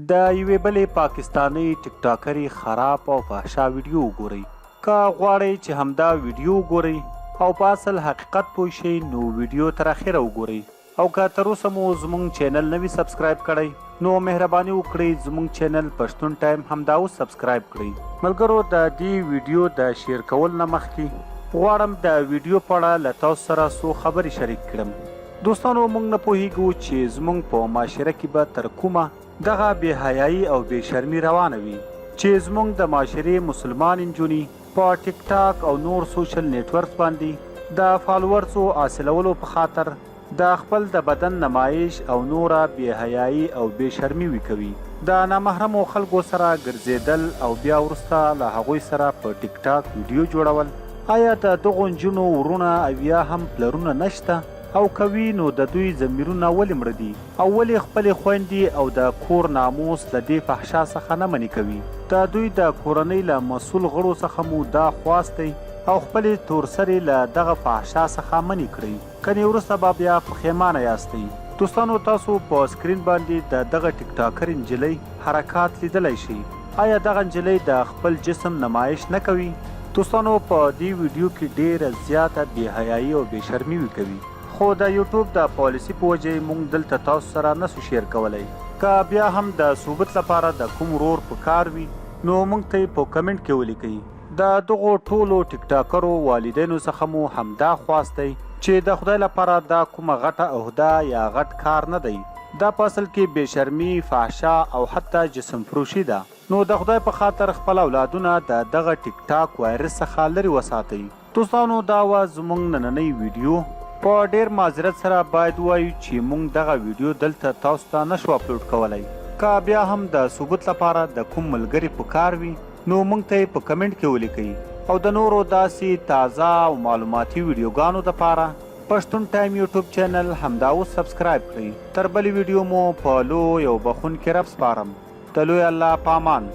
د یوې بلې پاکستانۍ ټیک ټاکرې خراب او فحشا ویډیو وګورئ. که غواړئ چې همدا ویډیو وګورئ او په اصل حقیقت پوه شئ نو ویډیو تر اخره وګورئ او که تر اوسه مو زمونږ چینل نه وي سبسکرایب کړی نو مهرباني وکړئ زمونږ چینل پښتون ټایم همدا اوس سبسکرایب کړئ. ملګرو د دې ویډیو د شیر کولو نه مخکې غواړم د ویډیو په اړه له تاسو سره څو خبرې شریک کړم. دوستانو مونږ نه پوهیږو چې زمونږ په معاشره کې به تر کومه دغه بې حیايي او بې شرمي روانه وي چې زمونږ د معاشرې مسلمانې نجونې په ټیک ټاک او نور سوشل نیټورکس باندې د فالورڅو حاصلولو په خاطر د خپل د بدن نمایش او نوره بې حیايي او بې شرمي وي کوي. د نامحرمو خلکو سره ګرځیدل او بیا وروسته له هغوی سره په ټیک ټاک ویډیو جوړول، ایا د دغو نجونو وروڼه اویا هم پلرونه نشته او که وي نو د دوی ضمیرونه ولې مړه دي او ولې خپلې خویندې او د کور ناموس له دې فحشا څخه نه منې کوي؟ د دوی د کورنۍ له مسول غړو څخه مو دا خواست دی او خپلې تورسرې له دغه فحشا څخه منې کړئ کنې وروسته به بیا پښیمانه یاستئ. دوستانو تاسو په سکرین باندې د دغه ټیک ټاکرې نجلۍ حرکات لیدلای شئ. ایا دغه نجلۍ د خپل جسم نمایش نه کوي؟ دوستانو په دې ویډیو کې ډیره زیاته بې حیايي او بې شرمي وي کوي خو د یوټیوب د پالیسي په وجه یې مونږ دلته تاسو سره نه سو شیر کولای که بیا هم د ثبوت لپاره د کوم ورور په کار وي نو مونږ ته یې په کمنټ کې ولیکئ. د دغو ټولو ټیک ټاکرو والدینو څخه مو همدا خواست دی چې د خدای لپاره دا کومه غټه عهده یا غټ کار نه دی دا په اصل کې بې شرمي، فحشا او حتی جسم فروشي ده نو د خدای په خاطر خپل اولادونه د دغه ټیک ټاک وایرس څخه لرې وساتئ. دوستانو دا وه زمونږ نننۍ ویډیو. په ډیر معذرت سره باید ووایو چی مونږ دغه ویډیو دلته تاسو ته نشو اپلوډ کولای که بیا هم د ثبوت لپاره د کوم ملګری په کار وی نو مونږ ته یې په کمنټ کې ولیکئ او د نورو داسی تازه او معلوماتی ویډیوګانو دپاره پښتون ټایم یوټیوب چینل همدا اوس سبسکرایب کړئ تر بلې ویډیو مو په لوی او بخښونکي رب سپارم د لوی الله په امان.